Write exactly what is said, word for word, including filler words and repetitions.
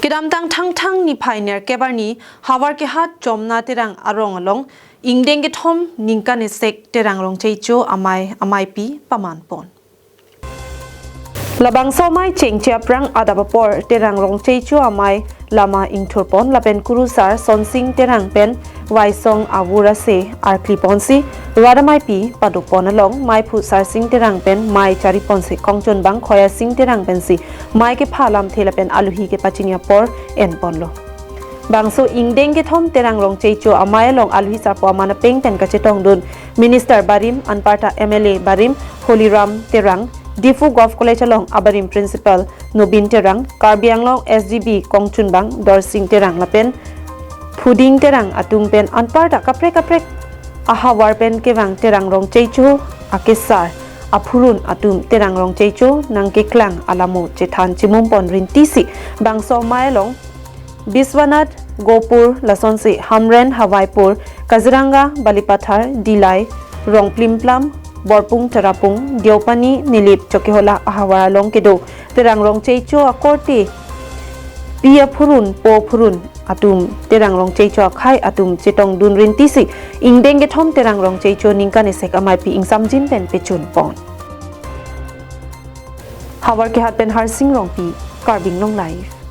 Kedamtang Thangthang niphai nerkep arni Howraghat Jomna Terang arong along ingdeng kethom ningkan esek Terang Rongchecho amei ameipi paman pon. Labangso amei chengche aphrang adap apor Terang Rongchecho amei lama ingthur pon lapen kurusar Sonsing Terang pen Waisong Awur ase arkli ponsi rat ameipi pado pon along meiphu Sarsing Terang pen mei chari ponsi kongchunbang Khoyasing Terang pensi mei kepha lamthe lapen aluhi kepachini apor en ponlo. Bangso ingdeng kethom Terang Rongchecho amei along aluhi sarpo aman apeng pen kachetongdun Minister barim anparta M L A barim Holiram Terang, Diphu Govt College along abarim Principal Nobin Terang, Karbi Anglong S D B kongchunbang Dorsing Terang lapen Phuding Terang atum pen anparta kaprek kaprek ahavar pen kevang Terang Rongchecho akesar aphurun atum Terang Rongchecho nangkeklang alamo chethan chimum pon rintisi bangso amei along Biswanath, Gopur, lasonsi Hamren, Hawaipur, Kaziranga, Balipathar, Dillai, Rongplimplam, Borpung, Tarapung, Deopani, Nilip, Chokihola ahavar along kedo Terang Rongchecho akorte pi aphurun po aphurun atum Terang Rongchecho akhei atum chetongdun rintisi ingdeng kethom Terang Rongchecho ningkan esek ameipi ingsamjin pen pechun pon. Howraghat pen Harsing Rongpi, Karbi Anglong Live.